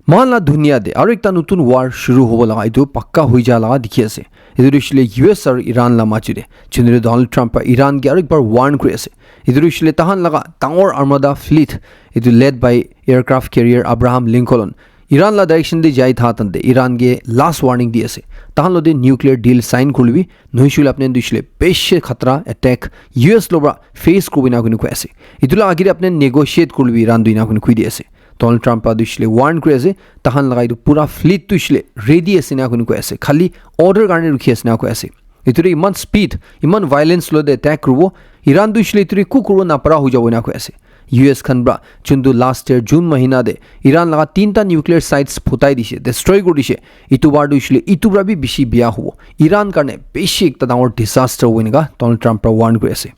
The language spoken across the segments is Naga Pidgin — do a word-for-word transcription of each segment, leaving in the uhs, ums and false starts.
Mohan la dunia te aru ekta notun war shuru hobo laga etu pakka hoi ja laga dikhi ase. Etu tu hoishe le U S aru Iran la majo te. Chundre Donald Trump pra Iran ke aru ekbar warn kuri ase. Etu tu hoishe le tahan laga dangor armada fleet, etu led by aircraft carrier Abraham Lincoln, Iran la direction te jai tha tante Iran ke last warning di ase. Tahan lo te nuclear deal sign kurle bi, nohoi shule apne tu hoishe le beshi khatra attack U S lo pra face kuribo ena koi ase. Etu la agere apne negotiate kurle bi Iran tu ena koi di ase. Donald Trump pra tu hoishe le warn kuri ase, tahan laga etu pura fleet tu hoishe le ready ase ena koi ase. Khali order karne rukhi ase ena koi ase. Etu tu iman speed, iman violence lo te attack kuribo, Iran tu hoishe le etu tu eku kuribo napara hoi jabo ena koi ase. U S khan pra chuntu last year June mahina te Iran laga tinta nuclear sites phutai dishe, destroy kuri dishe. Etu bar tu hoishe le etu pra bi bishi biya hobo. Iran karne bishi ekta dangor disaster hobo eneka Donald Trump pra warn kuri ase.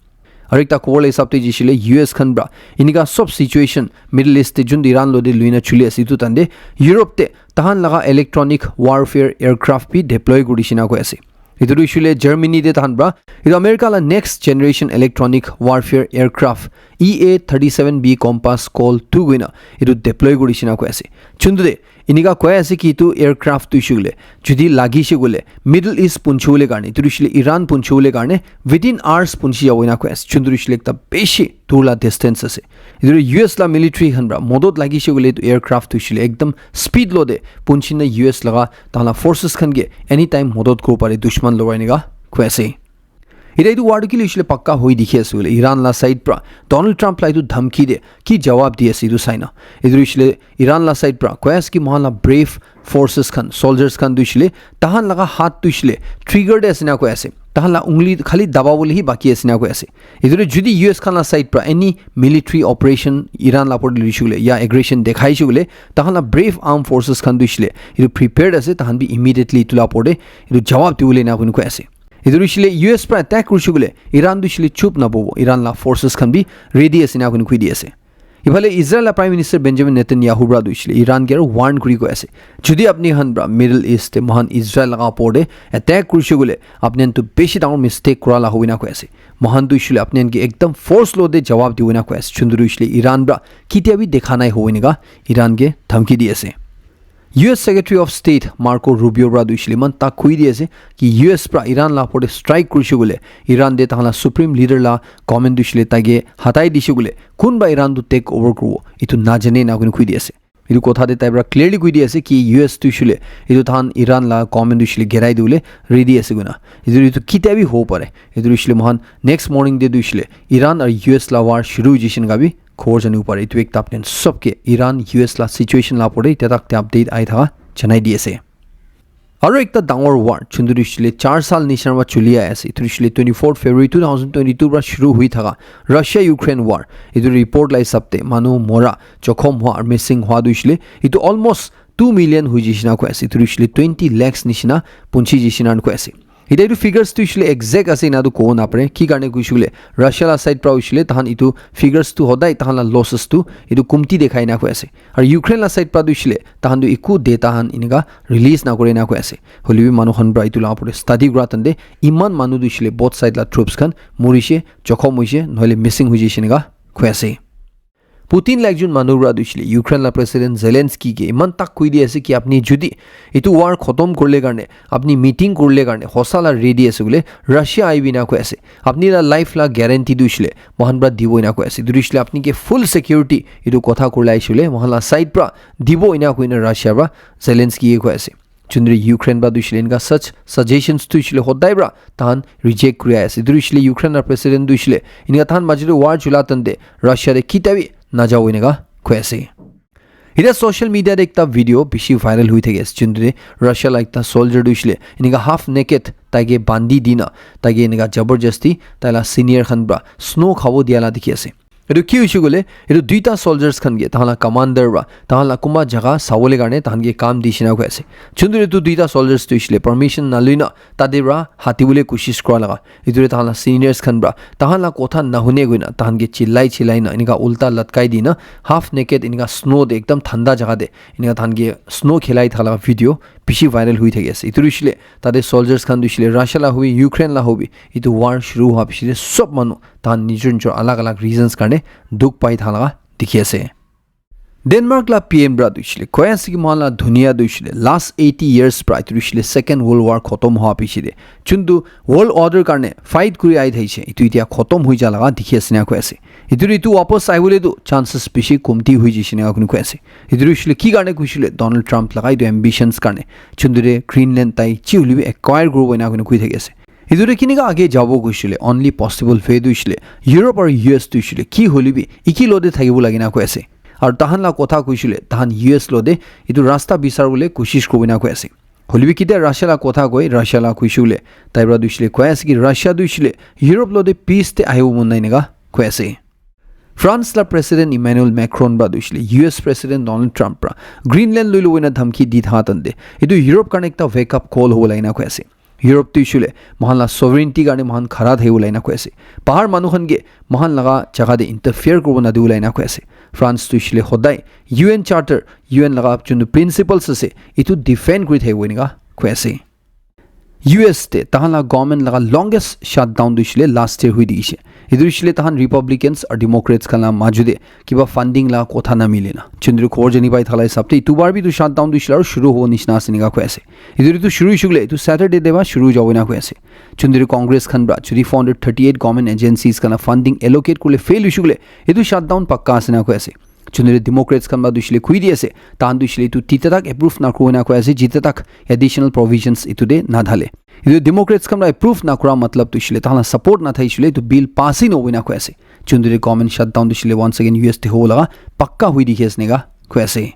Aru ekta khobor la hisab te jai shey le U S khan pra enika sob situation Middle East te jun Iran lo te lui na chuli ase etu time te Europe te tahan laga electronic warfare aircraft bi deploy kuri dishe na koi ase. Etu tu hoishe le Germany te tahan pra etu America la next generation electronic warfare aircraft E A thirty-seven B Compass Col two koina etu deploy kuri dishe na koi ase. Chuntu te enika koi ase ki etu aircraft tu hoishe koile jodi lagise koile Middle East punchibole karne, etu tu hoishe le Iran punchibole karne within hours punchi jabo ena koi ase. Chuntu tu hoishe le ekta bishi dur la distance ase. Etu tu U S la military khan pra modot lagise koile etu aircraft tu hoishe le ekdam speed lo te punchi na U S laga tahan la forces khan ke anytime modot kuribo pare dushman lo eneka koi ase. Etia etu war tu kile hoishe le pakka hoi dikhi ase koile Iran la side pra Donald Trump la etu dhamki te ki jawab di ase etu sai na. Etu hoishe le Iran la side pra koi ase ki mohan la brave forces khan, soldiers khan tu hoishe le tahan laga hath tu hoishe le trigger te ase na koi ase. Tahan la ungli khali dababole hi baki ase na koi ase. Etu tu jodi U S khan la side pra any military operation Iran la upor te lui shey koile ya aggression dekhai shey koile tahan la brave armed forces khan tu hoishe le etu prepared ase, tahan bi immediately etu la upor te etu jawab dibole ena koi ase. Etu tu hoishe le U S pra attack kuri shey koile Iran tu hoishe le chup nabobo, Iran la forces khan bi ready ase ena koi di ase. Ifale Israel la Prime Minister Benjamin Netanyahu pra tu hoishe le Iran ke aru warn kuri koi ase. Jodi apni khan pra Middle East te mohan Israel laga upor te attack kuri shey koile apni khan tu bishi dangor mistake kura la hobo ena koi ase. Mohan tu hoishe le apni khan ke ekdam force lo te jawab dibo ena koi ase. Chuntu tu hoishe le Iran pra ketia bi dekha nai hobo eneka Iran ke dhamki di ase. U S Secretary of State Marco Rubio pra tu hoishe le iman tak koi di ase ki U S pra Iran la upor te strike kuri shey koile Iran te tahan la supreme leader la government tu hoishe le tai ke hatai di shey koile kunba Iran tu take over kuribo etu najane ena koi di ase. Etu kotha te tai pra clearly koi di ase ki U S tu hoishe le etu tahan Iran la government tu hoishe le gerai dibole ready ase koina. Etu, etu ketia bi hobo pare. Etu tu hoishe le mohan next morning te tu hoishe le Iran aru U S la war shuru hoi jaise eneka bi khobor janibo pare. Etu ekta apni khan sob ke Iran U S la situation la upor te etia tak te update ahi thaka janai di ase. Aru ekta dangor war, chuntu tu hoishe le char sal nishina pra chuli ahi ase. Etu tu hoishe le twenty-fourth February two thousand twenty-two pra shuru hoi thaka Russia Ukraine war. Etu report la hisab te manu mora, jokhom hua, missing hua tu hoishe le etu almost two million hoi jaise na koi ase. Etu tu hoishe le twenty lakhs nishina punchi jaise na koi ase. Etia etu figures tu hoishe le exact ase ena tu kobo napare. Ki karne koishe koile Russia la side pra hoishe le tahan etu figures tu hodai tahan la losses tu etu kumti dekhai na koi ase. Aru Ukraine la side pra tu hoishe le tahan tu eku data khan eneka release nakore na koi ase. Hoile bi manu khan pra etu la upor te study kura time te iman manu tu hoishe le both side la troops khan morishe, jokhom hoishe, nohole missing hoi jaise eneka koi ase. Putin la ekjon manu pra tu hoishe le Ukraine la President Zelensky ke iman tak koi di ase ki apni jodi etu war khotom kurile karne, apni meeting kurile karne hosa la ready ase koile Russia ahibi ena koi ase. Apni la life la guarantee tu hoishe le mohan pra dibo ena koi ase. Etu tu hoishe le apni ke full security etu kotha kurile ahishe koile mohan la side pra dibo ena koina Russia pra Zelensky ye koi ase. Chuntu Ukraine pra tu hoishe le eneka such suggestions tu hoishe le hodai pra tahan reject kuri ahi ase. Etu tu hoishe le Ukraine la president tu hoishe le eneka tahan majo te war chula time te Russia te ketia bi najabo eneka koi ase. Etia social media te ekta video bishi viral hoi thaki ase. Chuntu te Russia la ekta soldier tu hoishe le eneka half naked tai ke bandi di na tai ke eneka jabardasti tai la senior khan pra snow khabo dia la dikhi ase. Etu ki hoishe koile, etu duita soldiers khan ke tahan la commander pra tahan la kunba jaga sabole karne tahan ke kam dishe na koi ase. Chuntu etu duita soldiers tu hoishe le permission naloi na tate pra hati bole koshish kura laga. Etu te tahan la seniors khan pra tahan la kotha nahune koina tahan ke chillai chillai na eneka ulta latkai di na half naked eneka snow te ekdam thanda jaga te eneka tahan ke snow khilai thaka la video bishi viral hoi thaki ase. Etu tu hoishe le tate soldiers khan tu hoishe le Russia la hobi, Ukraine la hobi, etu war shuru hua piche te sob manu tahan nijor nijor alag alag reasons karne dukh pai thaka laga dikhi ase. Denmark la P M pra tu hoishe le koi ase ki mohan la dunia tu hoishe le last eighty years pra etu hoishe le Second World War khotom hoa piche de chuntu world order karne fight kuri ahi thaishe, etu etia khotom hoi ja laga dikhi ase na koi ase. Etu etu wapas ahibole tu chances bishi komti hoi jaishe na koi ase. Etu hoishe le ki karne koishe le Donald Trump laga etu ambitions karne chuntu de Greenland tai chi hoilebi acquire kuribo ena koi thaki ase. Etu de kinika age jabo koishe le only possible way tu hoishe le Europe aru U S tu hoishe le ki hoilebi iki lo de thakibo lage na koi ase. Aru tahan la kotha koishe le tahan U S lo de etu rasta bisar bole koshish kuribo na koi ase. Hoilebi kitia Russia la kotha koi, Russia la koishe le tai pra tu hoishe le koi ase ki Russia tu hoishe le Europe lo de peace te ahibo mon nai nega koi ase. France la President Emmanuel Macron pra tu hoishe le U S President Donald Trump pra Greenland loi lo ena dhamki di tha tan de etu Europe karne ekta wake up call hobo lage na koi ase. Europe tu hoishe le mohan la sovereignty karne mohan khara thakibo lage na koi ase. Bahar manu khan ke mohan laga jaga de interfere kuribo na dibo lage na koi ase. France tu hoishe le hodai U N Charter, U N laga chuntu principles ase, etu defend kuri thakibo enika koi ase. U S te tahan la government laga longest shutdown tu hoishe le last year hui dikhishe. Etu hoishe le tahan Republicans aru Democrats khan la maju de kiba funding la kotha na mile na. Chuntu khobor jani pai thala hisab te etu bar bi tu shutdown tu hoishe le aru shuru hobo nishina ase enika koi ase. Etu tu shuru hoishe le etu Saturday de ba shuru jabo ena koi ase. Chuntu Congress khan pra jodi four hundred thirty eight government agencies khan la funding allocate kurile fail hoishe le etu shutdown pakka ase ena koi ase. Chuntu Democrats khan pra tu hoishe le khui di ase, tahan tu hoishe le etu tita tak approve na kuro na koi ase, jita tak additional provisions etu de na dhale. Etu Democrats khan pra approve na kura matlab tu hoishe le tahan la support na thaishe le etu bill pass hi nobo ena koi ase. Chuntu government shutdown tu hoishe le once again U S te hobo laga pakka hui dikhi ase enika koi ase.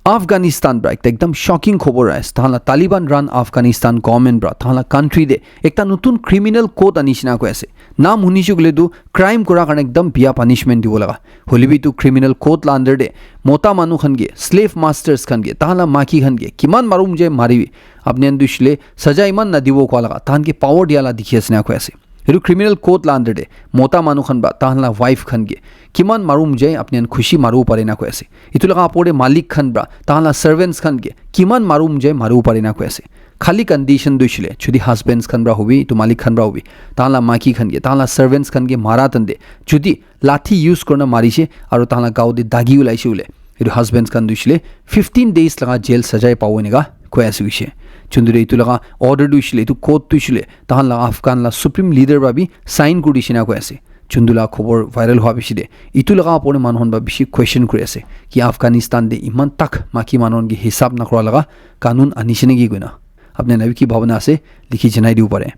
Afghanistan pra ekta ekdam shocking khobor ase. Tahan la Taliban run Afghanistan government pra tahan la country de ekta nutun criminal code anishe na koi ase. Naam hunishe koile tu crime kura karne ekdam biya punishment dibo laga. Hoilebi tu criminal code la under de mota manu khan ke, slave masters khan ke, tahan la maki khan ke kiman marum jai maribi. Apni khan tu hoishe le saja iman na dibo koa laga. Tahan ke power dia la dikhi ase na koi ase. Etu criminal code la under de mota manu khan pra tahan la wife khan ke kiman marum jai apni khan khushi maribo pare na koi ase. Etu laga apor de malik khan pra tahan la servants khan ke kiman marum jai maribo pare na koi ase. Khali condition tu hoishe le jodi husbands khan pra hobi, etu malik khan pra hobi, tahan la maki khan ke, tahan la servants khan ke mara tan de jodi lathi use kurina marishe aru tahan la gao de dagi ulaishe hoile, etu husbands khan tu hoishe le fifteen days laga jail sajai pabo enika koi ase hoishe. Chuntu etu laga order tu hoishe le, etu code tu hoishe le tahan la Afghan la supreme leader pra bi sign kuri dishe na koi ase. Chuntu la khobor viral hua piche de etu laga apor de manu khan pra bishi question kuri ase ki Afghanistan de iman tak maki manu khan ke hisab na kura laga kanun anishe naki koina. Apni khan la bi ki bhabana ase likhi janai dibo pare.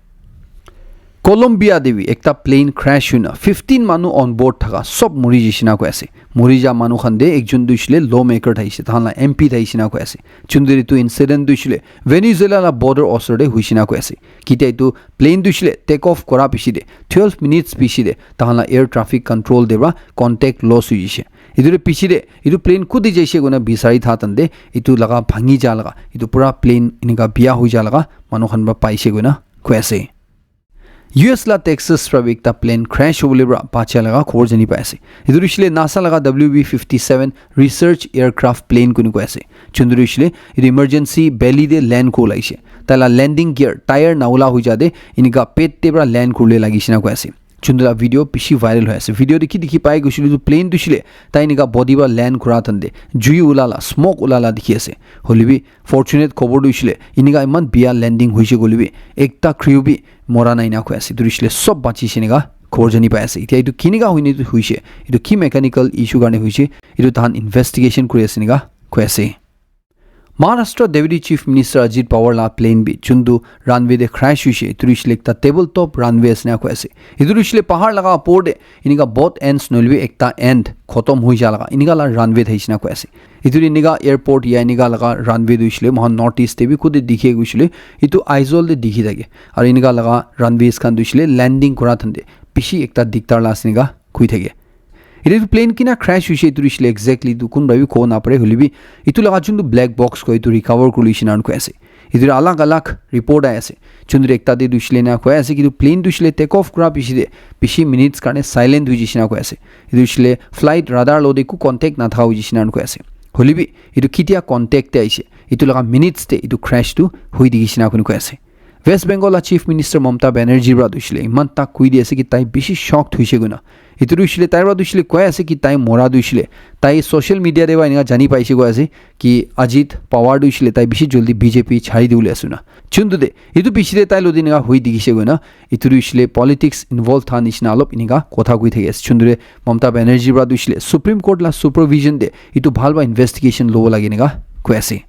Colombia de bi ekta plane crash hoina fifteen manu on board thaka sob mori jaishe na koi ase. Mori ja manu khan de ekjon tu hoishe le lawmaker thaishe, tahan la M P thaishe na koi ase. Chuntu etu incident tu hoishe le Venezuela la border osor de hoishe na koi ase. Kitia etu plane tu hoishe le take off kura piche de twelve minutes piche de tahan la air traffic control de pra contact loss hui jaishe. Etu de piche de etu plane kut de jaishe koina bisari tha tan de etu laga bhangi ja laga etu pura plane enika biya hoi ja laga manu khan pra paishe koina koi ase. U S la Texas pra bi ekta plane crash hobole pra bacha laga khobor jani pai ase. Etu hoishe le NASA laga W B fifty seven research aircraft plane kuni koi ase. Chuntu hoishe le etu emergency belly de land kuri lagishe. Tai la landing gear tyre na ula hoi ja de enika pet de pra land kuribole lagishe na koi ase. Chuntu la video bishi viral hoi ase. Video de ki dikhi pai koishe le etu plane tu hoishe le tai enika body pra land kura tan de jui ula la, smoke ula la dikhi ase. Hoilebi fortunate khobor tu hoishe le enika iman biya landing hoishe koilebi ekta crew bi mora nai na koi ase. Etu hoishe le sob bachishe enika khobor jani pai ase. Etia etu kinika hoine etu hoishe, etu ki mechanical issue karne hoishe, etu tahan investigation kuri ase enika koi ase. Maharashtra Deputy Chief Minister Ajit Pawar la plane bi chuntu runway de crash hoishe, etu hoishe le ekta table top runway ase enika koi ase. Etu hoishe le pahar laga upor de enika both ends nohoilebi ekta end khotom hoi ja laga enika la runway thaishe enika koi ase. Etu enika airport ya enika laga runway tu hoishe le moikhan North East te bi kude dikhi koishe le etu Aizawl te dikhi thake. Aru enika laga runways khan tu hoishe le landing kura thande bishi ekta diktar la ase enika koi thake. Etu plane kina crash hoishe etu hoishe le exactly tu kunba bi kobo napare, hoilebi etu laga juntu black box koi etu recover kuri loishe enika koi ase. Etu alag alag report ahi ase. Juntu ekta te tu hoishe le enika koi ase ki etu plane tu hoishe le take off kura piche te bishi minutes karne silent hoi jaishe enika koi ase. Etu hoishe le flight radar lo de eku contact nathaka hoi jaishe enika koi ase. Hoilebi etu ketia contact te ahishe, etu laga minutes te etu crash tu hoi dikhishe enika koi ase. West Bengal la Chief Minister Mamata Banerjee pra tu hoishe le iman tak koi di ase ki tai bishi shocked hoishe koina. Etu tu hoishe le tai pra tu hoishe le koi ase ki tai mora tu hoishe le tai social media te pra enika jani paishe koi ase ki Ajit Pawar tu hoishe le tai bishi joldi B J P chari dibole ase na. Chuntu de, etu piche te tai lo de enika hoi dikhishe koina, etu tu hoishe le politics involve tha nishina olop enika kotha koi thaki ase. Chuntu de Mamata Banerjee pra tu hoishe le Supreme Court la supervision de etu bhal pra investigation lobo lage enika koi ase.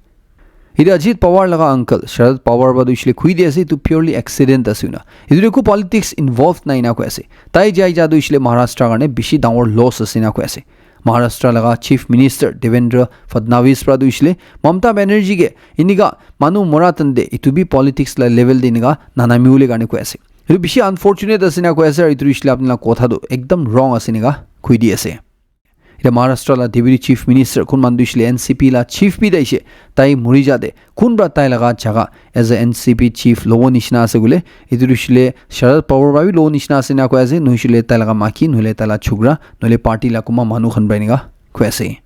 Etu Ajit Pawar laga uncle Sharad Pawar pra tu hoishe le koi di ase etu purely accident ase na. Etu de eku politics involved nai na koi ase. Tai jai ja tu hoishe le Maharashtra karne bishi dangor loss ase na koi ase. Maharashtra laga Chief Minister Devendra Fadnavis pra tu hoishe le Mamata Banerjee ke enika manu mora tan de etu bi politics la level de enika nanami bole karne koi ase. Etu bishi unfortunate ase na koi ase, aru etu hoishe le apni la kotha tu ekdam wrong ase enika koi di ase. Etia Maharashtra la Deputy Chief Minister kun manu tu hoishe le N C P la chief bi taishe, tai muri ja de kun pra tai laga jaga as a N C P chief lobo nishina ase koile, etu tu hoishe le Sharad Pawar pra bi lobo nishina ase na koi ase, nohoishe le tai laga maki, nohole tai la chokra, nohole party la kunba manu khan pra enika koi ase.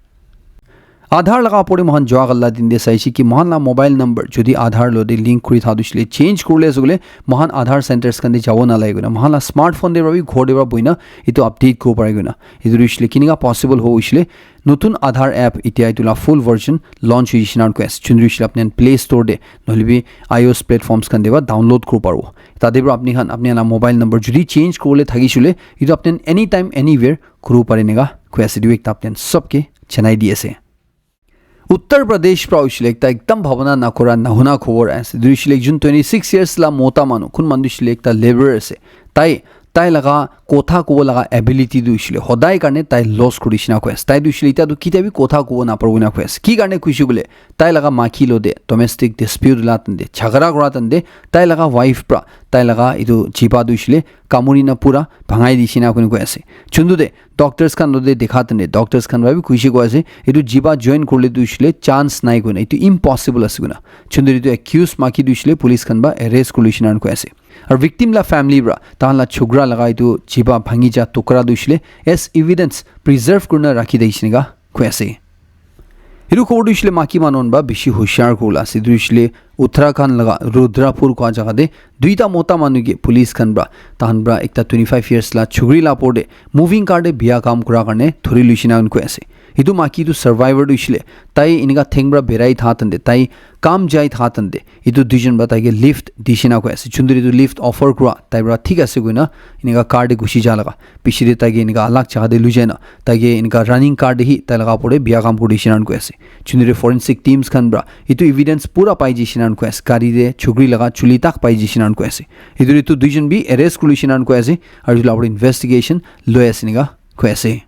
Aadhaar laga opor te moikhan jua kala din te saishe ki moikhan la mobile number jodi Aadhaar lo te link kuri tha tu hoishe le change kuribole ase koile moikhan Aadhaar centers khan te jabo nalage koina moikhan la smartphone te pra bi ghor te pra bohina etu update kuribo pare koina. Etu tu hoishe le kenika possible hobo hoishe le notun Aadhaar app etia etu la full version launch hoishe na koi ase. Chun tu hoishe le apni khan Play Store te nohole bi iOS platforms khan te pra download kuribo paribo. Tate pra apni khan apni khan la mobile number jodi change kuribole thakishe le etu apni khan anytime anywhere kuribo pare enika koi ase. Etu ekta apni khan sob ke janai di ase. Uttar Pradesh pra hoishe le ekta ekdam bhabana nakura nahuna khobor ase. Etu hoishe le ekjon twenty six years la mota manu, kun manu tu hoishe le ekta laborer ase. Tai, tai laga kotha kobo laga ability tu hoishe le hodai karne tai loss kuri dishina koi ase. Tai tu hoishe le etia tu ketia bi kotha kobo naparibo na koi ase. Ki karne koishe koile, tai laga maki lo te domestic dispute la tan te, jhagara kura tan te, tai laga wife pra, tai laga etu jiba tu hoishe le kamuri na pura bhangai dishina koi ase. Chuntu de, doctors khan lo te dekha tan te, doctors khan pra bi koishe koi ase, etu jiba join kuribole tu hoishe le chance nai koina, etu impossible ase koina. Chuntu de etu accused maki tu hoishe le police khan pra arrest kuri loishe na koi ase. Aru victim la family pra, tahan la chokra laga etu jiba bhangi ja tokra tu hoishe le as evidence preserve kurina rakhi dishina koi ase. Etu khobor tu hoishe le maki manu khan pra bishi hushiar kuribole ase. Etu hoishe le Uttarakhand laga Rudrapur kua jaga te duita mota manu ke police khan pra, tahan pra ekta twenty five years la chokri la opor te moving car te biya kam kura karne thori loishe na koi ase. Etu maki tu survivor tu hoishe le tai enika theng pra berai tha tan te, tai kam jai tha tan te, etu duijon pra tai ke lift dishina koi ase. Chun tu etu lift offer kura tai pra thik ase koina enika car te gushi ja laga piche te tai ke enika alag jaga te lui jai na tai ke enika running car te hi tai laga opor te biya kam kuri dishina koi ase. Chun tu forensic teams khan pra etu evidence pura pai jishina koi ase. Gari te chokri laga chuli tak pai jishina koi ase. Etu etu duijon bi arrest kuri loishe na koi ase. Aru etu la opor te investigation loi ase enika koi ase.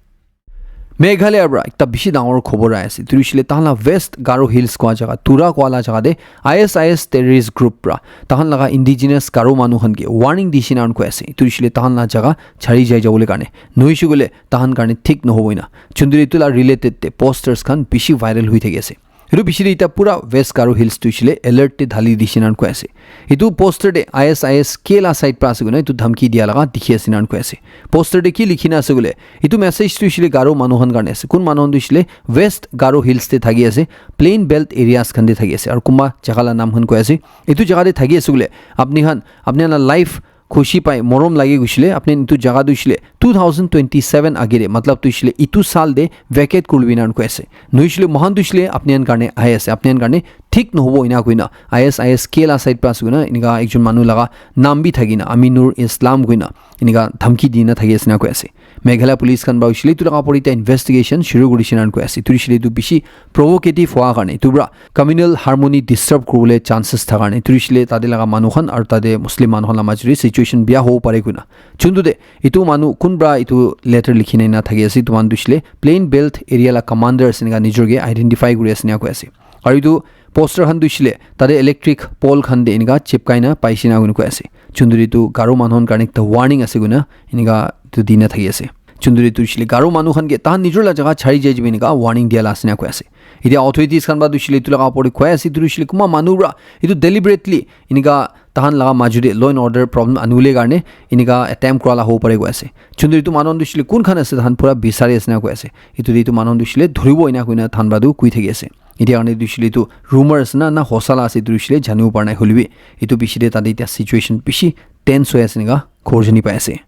Meghalaya pra ekta bishi dangor khobor ahi ase. Etu hoishe le tahan la West Garo Hills kua jaga, Tura kua la jaga te I S I S terrorist group pra tahan laga indigenous Garo manu khan ke warning dishina koi ase. Etu hoishe le tahan la jaga chari jai jabole karne. Nohoishe koile tahan karne thik nohobo ena. Chun tu etu la related te posters khan bishi viral hoi thaki ase. Etu piche te etia pura West Garo Hills tu hoishe le alert te dhali dishina koi ase. Etu poster te I S I S ke la side pra ase koina etu dhamki dia laga dikhi ase na koi ase. Poster te ki likhina ase koile, etu message tu hoishe le Garo manu khan karne ase. Kun manu khan tu hoishe le West Garo Hills te thaki ase, plain belt areas khan te thaki ase, aru kunba jaga la naam khan koi ase. Etu jaga te thaki ase koile, apni khan, apni khan la life khushi pai, morom lagi gushile, apni etu jaga tu hoishe le two thousand twenty-seven age te, matlab tu hoishe le etu saal te vacate kuri lobi na koi ase. Nohoishe le moikhan tu hoishe le apni khan karne ahi ase, apni khan karne thik nohobo ena koina I S I S ke la side pra ase koina enika ekjon manu laga naam bi thaki na Aminur Islam koina enika dhamki di na thaki ase na koi ase. Meghalaya police khan pra hoishe le etu laga opor te investigation shuru kuri dishina koi ase. Etu hoishe le etu bishi provocative hua karne, etu pra communal harmony disturb kuribole chances thaka karne, etu hoishe le tate laga manu khan aru tate Muslim manu khan la majot te situation bia hobo pare koina. Chuntu te etu manu kun pra etu letter likhi na ena thaki ase, etu manu tu hoishe le plain belt area la commander ase enika nijor ke identify kuri ase enika koi ase. Aru etu poster khan tu hoishe le tate electric pole khan te enika chipkai na paishe na koi ase. Chuntu te etu Garo manu khan karne ekta warning ase koina enika etu di na thaki ase. Chuntu te tu hoishe le Garo manu khan ke tahan nijor la jaga chari jai jibi enika warning dia la ase enika koi ase. Etia authorities khan pra tu hoishe le etu laga opor te koi ase, etu tu hoishe le kunba manu pra etu deliberately enika tahan laga majot te law and order problem anibole karne enika attempt kura la hobo pare koi ase. Chuntu etu manu khan tu hoishe le kun khan ase tahan pura bisari ase enika koi ase. Etu te etu manu khan tu hoishe le dhuribo enika koina tahan pra tu koi thaki ase. Etia karne etu hoishe le etu rumor ase na, na hosa la ase, etu hoishe le janibo para nai, hoilebi etu piche te tate etia situation bishi tense hoi ase enika khobor jani pai ase.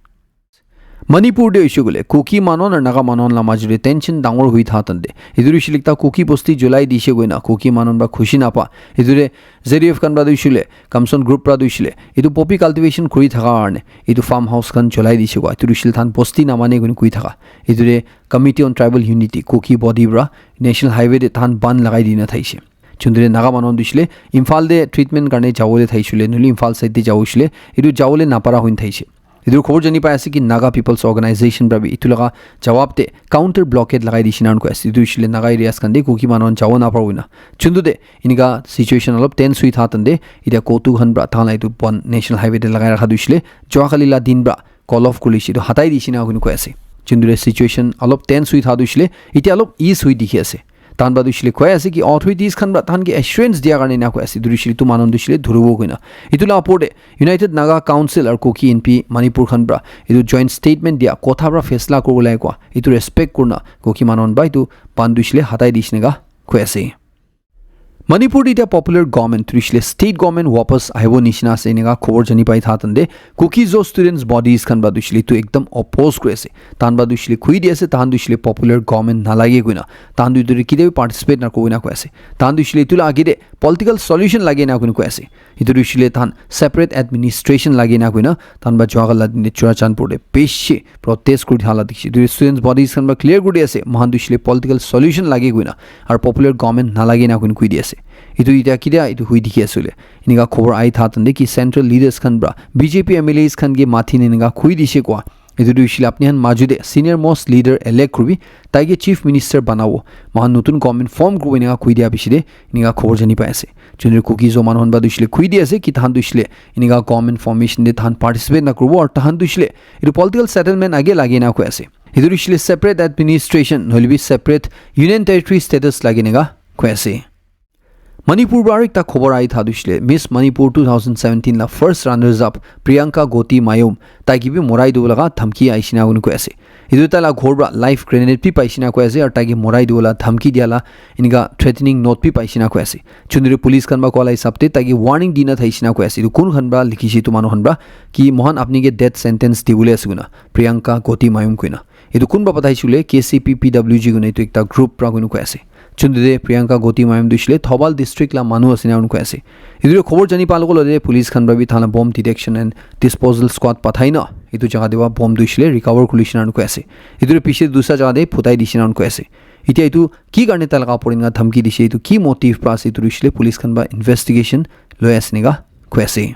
Manipur te hoishe koile Kuki manu aru Naga manu la majo te tension dangor hoi tha tante, etu hoishe le ekta Kuki bosti julai dishe koina Kuki manu para khushi napa, etu te Z U F khan para tu hoishe le, Kamson group para tu hoishe le, etu poppy cultivation kuri thaka karne etu farm house khan julai dishe koa, etu hoishe le tahan bosti namane koina koi thaka, etu te Committee on Tribal Unity, Kuki body para National Highway te tahan ban lagai dina thaishe. Chundure Naga manu tu hoishe le Imphal te treatment karne jabo le thaishe le, nohole Imphal side te jabo hoishe le, etu jabo le napara hoina thaishe. Etu khobor jani pai ase ki Naga People's Organization para bi etu laga jawab te counter blockade lagai dishe na koi ase. Etu hoishe le Naga areas khan te Kuki manu jabo napara hoina. Chundu te enika situation olop tense hoi tha tante, etia COTU khan para tahan la etu ban National Highway te lagai rakha tu hoishe le, jua kali la din para call off kuri lishe, etu hatai dishe na koi ase. Chundure situation olop tense hoi tha tu hoishe le, etia olop ease hoi dikhi ase. Tahan para tu hoishe le koi ase ki authorities khan para tahan ke assurance dia karne na koi ase, etu hoishe le etu manu tu hoishe le dhuribo koina. Etu la opor te United Naga Council aru Kuki N P Manipur khan para etu joint statement dia kotha para faisla kuribo lage koa, etu respect kurina Kuki manu para etu ban tu hoishe le hatai dishe enika koi ase. Manipur te etia popular government, etu hoishe le state government wapas ahibo nishina ase enika khobor jani pai tha tante, Kuki-Zo students bodies khan para tu hoishe le etu ekdam oppose kuri ase. Tahan para tu hoishe le koi di ase, tahan tu hoishe le popular government nalage koina, tahan tu etu te ketia bi participate nakobo enika koi ase. Tahan tu hoishe le etu la age te political solution lage enika koina koi ase. Etu tu hoishe le tahan separate administration lage enika koina tahan para jua kali la din te Churachandpur te bishi protest kuri tha la dikhi ase. Etu students bodies khan para clear kuri di ase, moikhan tu hoishe le political solution lage koina, aru popular government nalage enika koina koi di ase. Etu etia ketia etu hoi dikhi ase le, enika khobor ahi tha tante ki central leaders khan para B J P M L As khan ke mathi ne enika koi dishe koa, etu tu hoishe le apni khan majo te senior most leader elect kuribi, tai ke chief minister banabo, moikhan notun government form kuribo enika koi dia piche te enika khobor jani pai ase. Chundure Kuki-Zo manu khan para tu hoishe le koi di ase ki tahan tu hoishe le enika government formation te tahan participate nakuribo aru tahan tu hoishe le etu political settlement age lage enika koi ase. Etu tu hoishe le separate administration nohole bi separate union territory status lage enika koi ase. Manipur para aru ekta khobor ahi tha tu hoishe le Miss Manipur two thousand seventeen la first runners up Priyanka Goti Mayum, tai ke bi morai dibo laga dhamki ahishe enika koi ase. Etu tai la ghor para live grenade bi paishe enika koi ase, aru tai ke morai dibo la dhamki dia la enika threatening note bi paishe enika koi ase. Chundure police khan para koa la hisab te tai ke warning dina thaishe enika koi ase. Etu kun khan para likhishe etu manu khan para ki moikhan apni ke death sentence dibole ase koina, Priyanka Goti Mayum koina. Etu kun para pathaishe koile K C P P W G koina etu ekta group para koina koi ase. Chundure Priyanka Goti Mayum tu hoishe le Thoubal district la manu ase enika koina koi ase. Etu tu khobor jani pa logo logote police khan para bi tahan la bomb detection and disposal squad pathai na etu jaga te para bomb tu hoishe le recover kuri lishe enika koina koi ase. Etu tu piche dusra jaga te phutai dishe enika koina koi ase. Etia etu ki karne tai laga opor enika dhamki dishe, etu ki motive para ase, etu tu hoishe le police khan para investigation loi ase enika koi ase.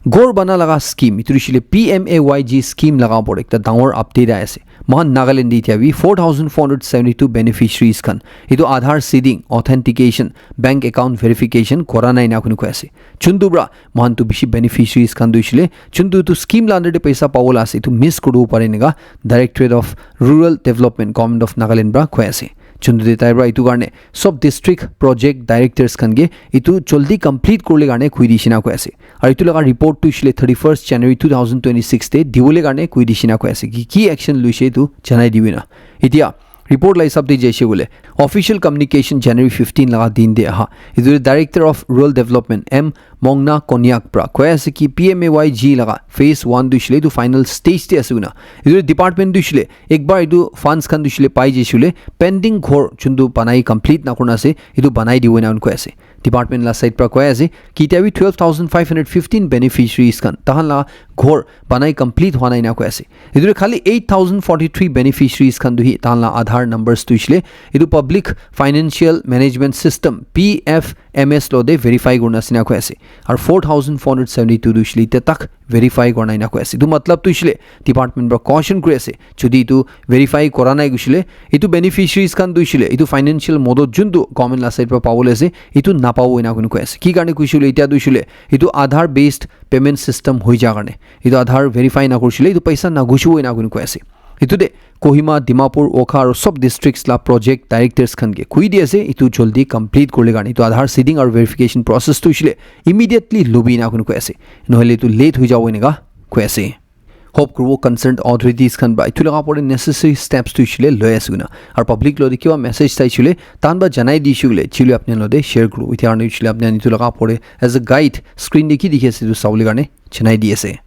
Ghor bana laga scheme, etu hoishe le P M A Y G scheme laga opor ekta dangor update ahi ase. Moikhan Nagaland te etia bi four thousand four hundred seventy-two beneficiaries khan, etu Aadhaar seeding, authentication, bank account verification kora nai enika koina koi ase. Chundu para moikhan tu bishi beneficiaries khan tu hoishe le, chundu tu scheme la under te paisa pabo la ase, etu miss kuribo pare enika Directorate of Rural Development, Government of Nagaland para koi ase. Chundu te tai para etu karne sob district project directors khan ke etu jaldi complete kuribole karne koi dishe enika koi ase. Aru etu laga report tu hoishe le thirty-first January two thousand twenty-six te dibole karne koi dishe enika koi ase. Ki, ki action loishe etu janai dibi na. Etia report la hisab te jaise koile, official communication January fifteen laga din te aha. Etu Director of Rural Development M Mongna Konyak para koi ase ki P M A Y G laga phase one tu hoishe le etu final stage te ase koina. Etu department tu hoishe le ekbar etu funds khan tu hoishe le pai jaise koile pending ghor chundu banai complete nakurina ase, etu banai dibo enika koi ase. Department la side para koi ase ki etia bi twelve thousand five hundred fifteen beneficiaries khan tahan la ghor banai complete hua nai enika koi ase. Etu tu khali eight thousand forty-three beneficiaries khan tu hi tahan la Aadhaar numbers tu hoishe le etu Public Financial Management System, P F M S lo te verify kurina ase enika koi ase. Aru four thousand four hundred seventy-two tu hoishe le etia tak verify kora nai enika koi ase. Etu matlab tu hoishe le department para caution kuri ase. Jodi etu verify kora nai hoishe le, etu beneficiaries khan tu hoishe le, etu financial modot juntu government la side para pabole ase, etu napabo enika koina koi ase. Ki karne koishe le, etia tu hoishe le, etu Aadhaar based payment system hoi ja karne, etu Aadhaar verify nakurishe le, etu paisa naguchibo enika koina koi ase. Etu te Kohima, Dimapur, Wokha aru sob districts la project directors khan ke koi di ase, etu jaldi complete kuribole karne, etu Aadhaar seeding aru verification process tu hoishe le immediately lobi enika koina koi ase. Nohole etu late hoi jabo enika koi ase. Hope kuribo concerned authorities khan para etu laga opor te necessary steps tu hoishe le loi ase koina. Aru public lo te kiba message tai hoishe le tahan para janai di hoishe koile chile apni lo te share kuribo. Etia karne hoishe le apni etu laga opor te as a guide screen te ki dikhi ase etu sabole karne janai di ase.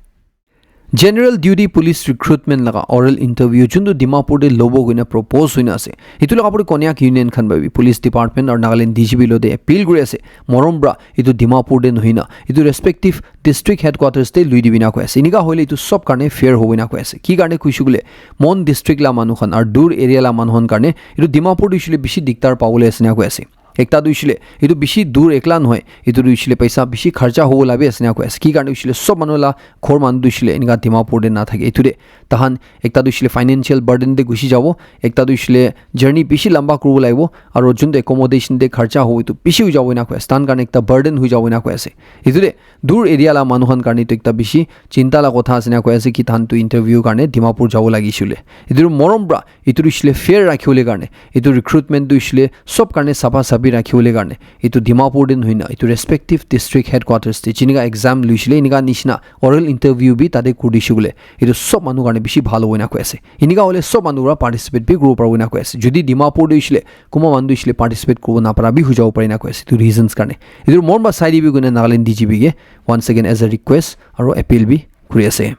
General Duty Police Recruitment laga oral interview juntu Dimapur te lobo koina propose hoina ase. Etu laga opor te Konyak Union khan para bi Police Department aru Nagaland D G P lo te appeal kuri ase. Morom para etu Dimapur te nohoi na etu respective district headquarters te lui dibi na koi ase. Enika hoile etu sob karne fair hobo na koi ase. Ki karne koishe koile Mon district la manu khan aru dur area la manu khan karne etu Dimapur te hoishe le bishi diktar pabole ase na koi ase. Ekta tu hoishe le etu bishi dur ekla nohoi, etu tu hoishe le paisa bishi kharcha hobo la bi ase na koi ase. Ki karne hoishe le sob manu la ghor manu tu hoishe le enika Dimapur te na thake. Etu te tahan ekta tu hoishe le financial burden te gushi jabo, ekta tu hoishe le journey bishi lamba kuribo lagibo, aru juntu accommodation te kharcha hobo etu bishi hoi jabo ena koi ase. Tahan karne ekta burden hoi jabo ena koi ase. Etu te dur area la manu khan karne etu ekta bishi chinta la kotha ase na koi ase ki tahan tu interview karne Dimapur jabo lagi shule. Etu morom para etu tu hoishe le fair rakhi bole karne, etu recruitment tu hoishe le sob karne sapha saphi rakhi bole karne, etu Dimapur te nohoi na etu respective district headquarters te jinika exam luishe le enika nishina oral interview bi tate kuri dishe koile etu sob manu karne bishi bhal hobo ena koi ase. Enika hoile sob manu para participate bi kuribo paribo ena koi ase. Jodi Dimapur te hoishe le kunba manu tu hoishe le participate kuribo na para bi hoi jabo pare ena koi ase etu reasons karne. Etu morom para sai dibi koina Nagaland D G P ke once again as a request aru appeal bi kuri ase.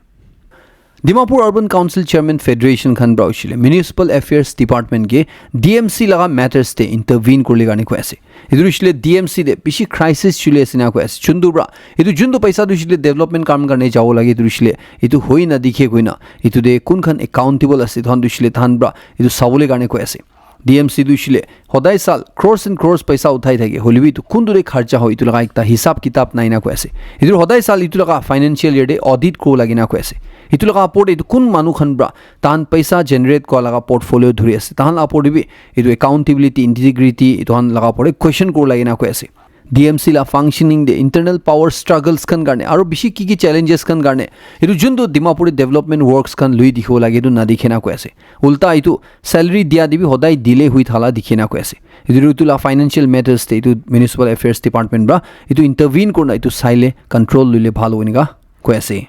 Dimapur Urban Council Chairman Federation khan para hoishe le Municipal Affairs Department ke D M C laga matters te intervene kuribole karne koi ase. Etu hoishe le D M C te bishi crisis choli ase na koi ase. Juntu para etu juntu paisa tu hoishe le development kam karne jabo lage etu hoishe le etu hoi na dikhe koina etu te kun khan accountable ase tahan tu hoishe le tahan para etu sabole karne koi ase. D M C tu hoishe le hodai sal crores and crores paisa uthai thake, hoile bi etu kuntu te kharcha hoi etu laga ekta hisab kitab nai na koi ase. Etu hodai sal etu laga financial year te audit kuribo lage na koi ase. Etu laga opor te etu kun manu khan para tahan paisa generate kura laga portfolio dhuri ase, tahan laga opor te bi etu accountability, integrity etu khan laga opor te question kuribo lage na koi ase. D M C la functioning te internal power struggles khan karne aru bishi ki ki challenges khan karne etu juntu Dimapur te development works khan lui dikhibo lage etu na dikhe na koi ase. Ulta etu salary dia te bi hodai delay hoi thala dikhe na koi ase. Etu, etu la financial matters te etu Municipal Affairs Department para etu intervene kurina etu saile control luile bhal hobo enika koi ase.